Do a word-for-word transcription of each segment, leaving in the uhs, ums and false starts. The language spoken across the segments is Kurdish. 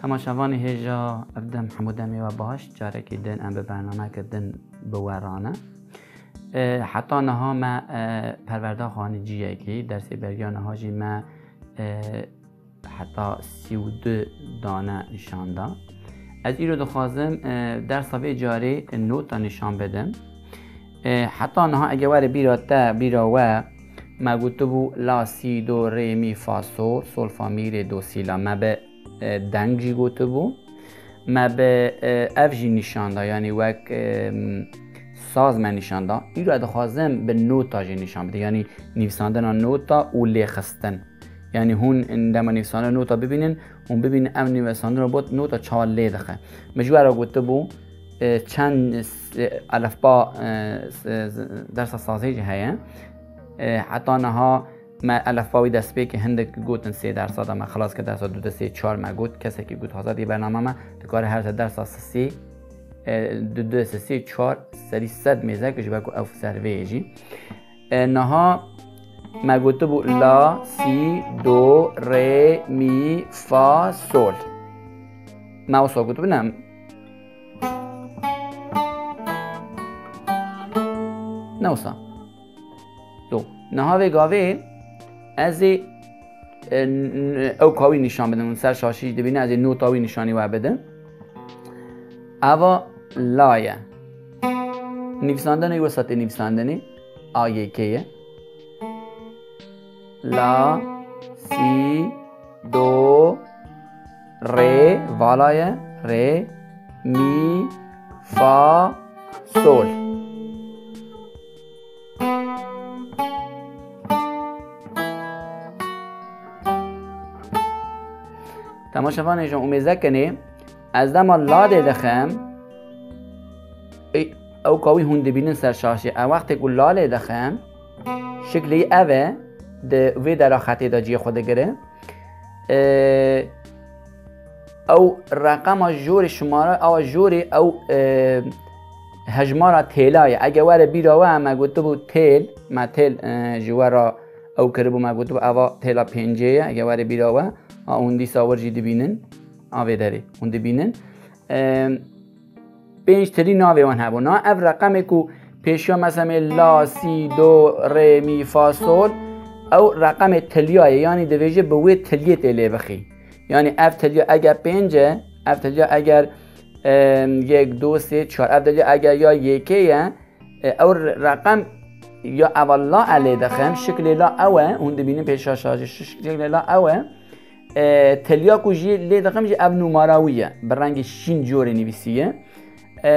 Temaşevanê hêja, ev dem hemû demê we baş, carekî din em bi bernameke din bi we re ne. E, heta niha me, e, perwerda xanî ciyekî, dersê beriya niha jî me, e, heta sî û du dane nîşan da. Ez îro dixwazim, e, dersa vê carê nota nîşan bidim. E, heta niha ege were bîra te, bîra we, me gotibû la, sî, do, rê, mî, fa, sol, sol, fa, mî, rê, do, sî, la. Me bi, e, deng jî gotibû. Me bi, e, ev jî nîşan da, yanî wek, e, saz me nîşan da. Îro dixwazim bi nota jî nîşan bide, yanî nivîsandina nota û lêxistin. Yanî hûn dema nivîsandina nota bibînin, hûn bibînin ev nivîsandina bot nota çawa lê dixe. Min ji we re gotibû, e, çend s-, elefba, e, s-, s-, dersa sazê jî heye. E, heta niha me elefba wî destpêkê hindik gotin sê dersa de me xilas kir, dersa du du sê çar me got, kesekî got hazatî bernama me, dikare her se dersa sisê, e, du du sisê çar serî sed mêze kir ji ber ku ew ser vê yê jî. E, niha me gotibû la, sî, do, rê, mî, fa, sol. Me wisa gotibû ne. Ne wisa. Do. Niha vê gavê ez ê, e, n-, n-, ew ka wî nîşan bidim. Ser şaşî dibîne ez ê nota wî nîşanî we bidim. Eva la ye. Nivîsandinê wisa tê nivîsandinê. A Y K ye. La, sî, do, rê, vala ye, rê, mî, fa, sol. Temaşevanê ji umêze kenê, ez dema la lê dixim, ê, ew ka wî hûn dibînin ser şaşê, ew wextê ku la lê dixim, şiklî ev e, di vê dera xetê de cihê xwe digire. E, ew reqema jorê, şimare awa jorê, ew, e, hejmara têla ye. Ege were bîra we, me gotibû têl, me têl, e, ji we re ew kiribû, me gotibû eva têla pêncê ye, ege were bîra we, a hûn dîsa wir jî dibînin, a vê derê hûn dibînin. E, pênc tilî navê wan hebû. Na ev reqemê ku pêşiya mesemê la, sî, do, rê, mî, fa, sol, ew reqemê tiliya ye, yanî divêje bi wê tiliyê tê lê bixî. Yanî ev tiliya eger pênc e, ev tiliya eger, em, yek, do, sê, çar, ev tiliya eger ya Y K ye, e, ew re-, reqem ya eva la e lê dixim, şiklê la ew e, hûn dibînin pêşa şaşê, şi-, şiklê la ew e. E, tiliya ku jî lê dixim jî ev numara wî ye. Bi rengê şîn corê nivîsiye. E,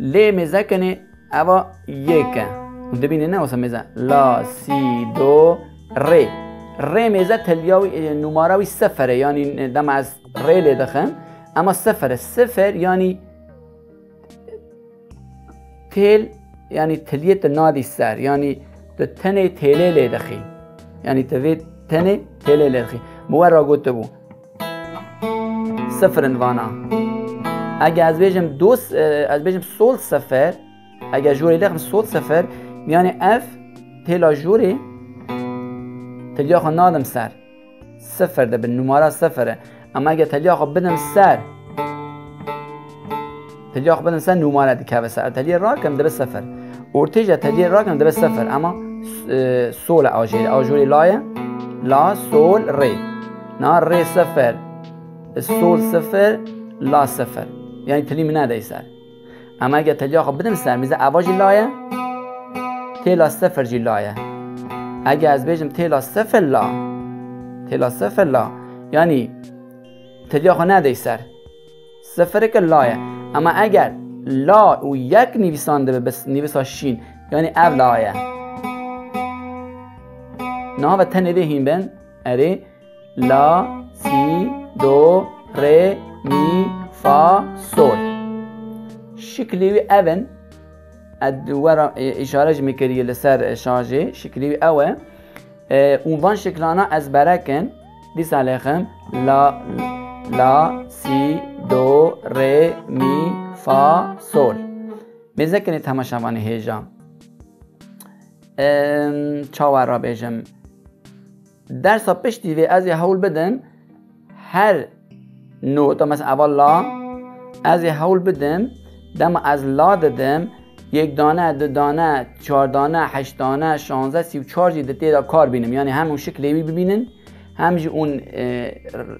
lê mêze kenê eva Y K e. Hûn dibînin ne wisa mêze. La, sî, do, rê. Rê mêze tiliya wî, e, numara wî sefer e. Yanî, e, dema ez rê lê dixim. Ema sefer e. Sefer yanî têl, yanî tiliyê tu nadî ser, yanî tu tenê têlê lê dixî. Yanî tu vê tenê têlê lê dixî. Min we re gotibû. Sifir in vana. Ege ez bêjim dos, e, ez bêjim sol sifir, ege jorê lê dixim sol sifir, yanî ev têla jorê tiliya xwe nadim ser. Sifir dibe, numara sifir e. Ama eger teliya xwe bidim ser, teliya xwe bidim ser, numara dikeve ser. Teliyê rakim dibe sifir. Ortêja teliyê rakim dibe sifir. Ama, e, sol e ajêrê. Ajêrê la ye. La, sol, rê. Na rê sifir. Sol sifir. La sifir. Yani tilî min nedey ser. Ama eger teliya xwe bidim ser, mêze eva jî la ye, têla sifir jî la ye. Eger ez bêjim têla sifir la, têla sifir la, yanî teliya xwe nedey ser. Sifireke la ye. Ama eger la û yek nivîsan dibe, bi nivîsa şîn, yanî ev la ye. Niha ve tenê vê hîn bin, erê, la, sî, do, rê, mî, fa, sol. Şiklê wî ev in. Ez we re, e, îşare jî min kiriye li ser, e, şajê. Şiklê wî ew e. E, û van şiklana ezbere kin. Dîsa lêxim. La, la, sî, do, rê, mî, fa, sol. Mêze kinê temaşevanê hêja. Em, çawa re bêjim? Dersa piştî vê ez ê hewl bidim Her nota, mesela eva la, ez ê hewl bidim, dema ez la didim, yek dane, du dane, çar dane, heşt dane, şanzde, sî û çar jî di tê de kar bînim. Yani hem hûn şiklê wî bibînin, hem jî hûn, e, r-,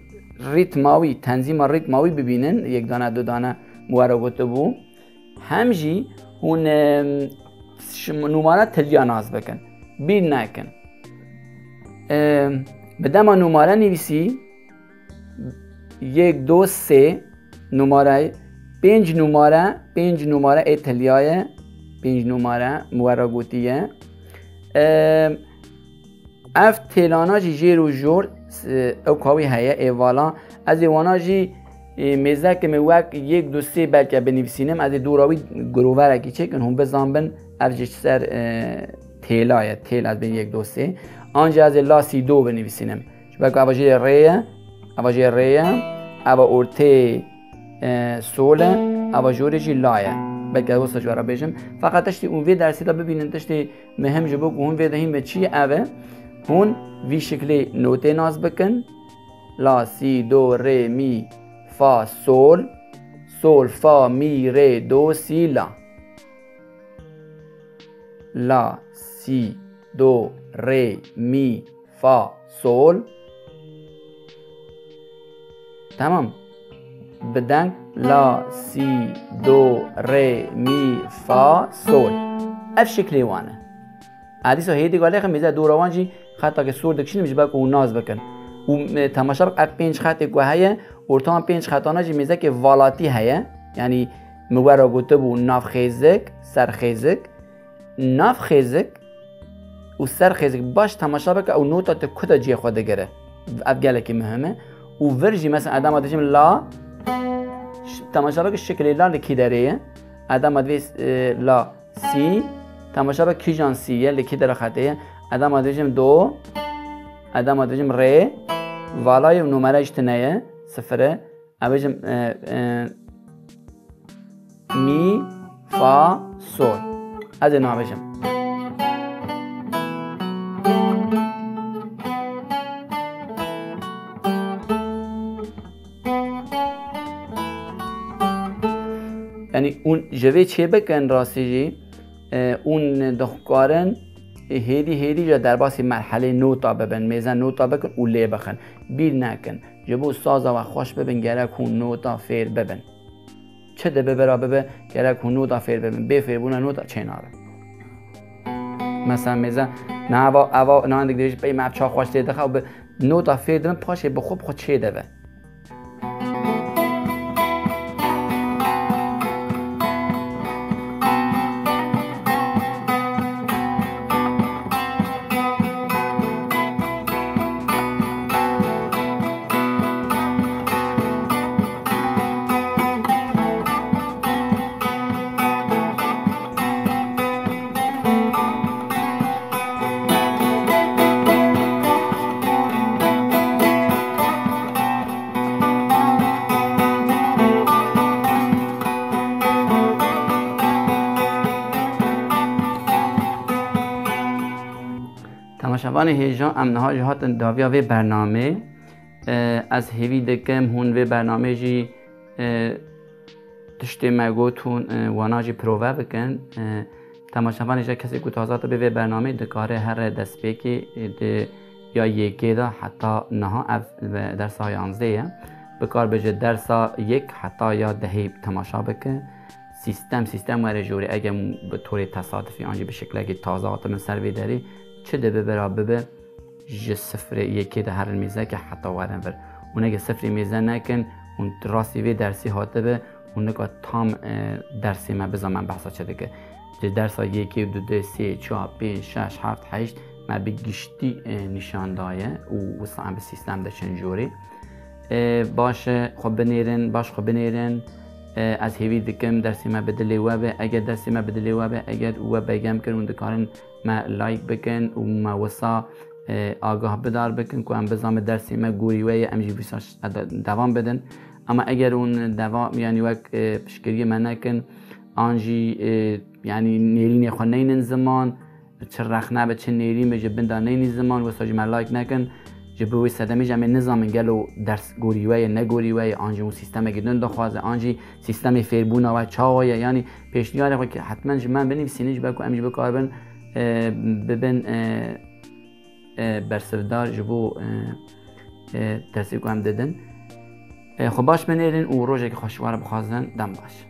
rîtma wî, tenzîma rîtma wî bibînin, yek dane, du dane, mi were gotibû. Hem jî hûn, e, şim-, numara tiliya nas bikin. Bîr nekin. E, bi dema numare nivîsî, yek, du, sê numarayê, pênc numare, pênc numare ê tiliya ye, pênc numare mi we re gotiye. E, ev têlana jî jêr û jor, e, ew kawî heye, êvala. Ez ê wana jî, e, mêzeke min wek yek, du, sê belke binivîsînim, ez ê dora wî giroverekî çêkin, hûn bizanbin, ev jî ji ser, e, têla ye, têl ez bên yek, du, sê. An jî ez ê la, sî, do binivîsînim. Ji ber ku eva jê rê ye, eva jê rê ye, eva ortê, e, sol e, eva jorê jî la ye. Belke ez wisa ji we re bêjim. Feqet tiştî hûn vê dersê de bibînin, tiştê muhim ji bo ku hûn vê de hîn be çi ye ev e, hûn vî şiklê notê nas bikin. La, sî, do, rê, mî, fa, sol. Sol, fa, mî, rê, do, sî, la. La, sî, do, rê, mî, fa, sol. Tamam. Bi deng la, sî, do, rê, mî, fa, sol. Ev şiklê wan e. A dîsa hêdî galê xwe mêze dora wan jî xetake sor dikişînim ji ber ku hûn nas bikin. Û, e, temaşe bik ev pênc xetê ku heye, orta wan pênc xetana jî mêzekê valatî heye. Yanî min we re gotibû navxêzik, serxêzik. Navxêzik û serxêzik baş temaşe bike û nota tu ku de cihê xwe digire. Ev gelekî muhim e. Û vir jî mesela edema dibêjim la, ş-, temaşe bike şiklê la li kî derê ye. Edema divê, e, la sî, temaşe bike kîjan sî ye, li kî dera xetê ye. Edema dibêjim do, edema dibêjim rê, vala ye û numere jî tune ye, sifir e. Ez bêjim, e, e, mî, fa, sol. Ez ê nabêjim. Yanî hûn ji vê çêbikin rastî jî, e, hûn dixkarin, e, hêdî hêdî ji derbasî merhelê nota bibin, mêze nota bikin û lê bixin. Bîr nekin. Ji bo saza we xweş bibin, gerek hûn nota fêr bibin. Çi dibe bira bibe, gerek hûn nota fêr bibin. Bê fêrbûna nota çê nabe. Mesela mêze, niha eva, eva, niha hindik dibêjî, pey me ev çawa xweş lê dixe û bi nota fêr dibin, paşê bi xwe bi xwe çê dibe. Temaşevanê hêja, em niha jî hatin daviya vê bernamê. E, ez hêvî dikim hûn vê bernamê jî, e, tiştê me got hûn, e, wana jî pirove bikin. E, temaşevanê jî kesê ku taza tibê vê bernamê dikare here destpêkê, e, di ya yekê de heta niha ev ve dersa yanzdê ye. Bikar be ji dersa yek heta ya dehê temaşa bike. Sîstem, sîstem were jorê. Eger bi torê tesadufî an jî bi şiklekî taze hatibin ser vê derê, çi dibe bira bibe, ji sifrê yekê de herin mêzeke heta werin vir. Hûn eke sifrê mêze nekin, hûn rastî vê dersî hatibe, hûn nika tam, e, dersê me bizanin behsa çi dike. Ji dersa yekê, du, dê, sê, çar, pênc, şeş, heft, heşt me bi giştî, e, nîşan daye û wisa em bi sîstem de çin jorê. E, baş e, xwe binêrin, baş xwe binêrin. E, ez hêvî dikim dersê me bi dilê we be. Eger dersê me bi dilê we be, eger we begem kir, hûn dikarin me like bikin û me wisa, e, agah bidar bikin ku em bizanin dersê me gorî we ye, em jî wisa ş-, de-, devam bidin. Ama eger hûn deva-, yanî wek, e, piştgiriyê me nekin, an jî, e, yanî nêrînê xwe neynin ziman, çi rexne be, çi nêrîn be, ji bin de neynî ziman, wisa ji me like nekin. Ji bo wê sedemê jî em ê nizanin gelo ders gorî we ye, negorî we ye, an jî hûn sîstemekî din dixwaze, an jî sîstemê fêrbûna we çawa ye. Yanî pêşniyarê xwe ki hetmen ji me binivîsînin ji ber ku em jî bikaribin, e, bibin, e, e, bersivdar ji bo, e, e, dersê ku em didin. E, xwe baş binêrin û rojekî xweş ji we re bixwazin. Dem baş.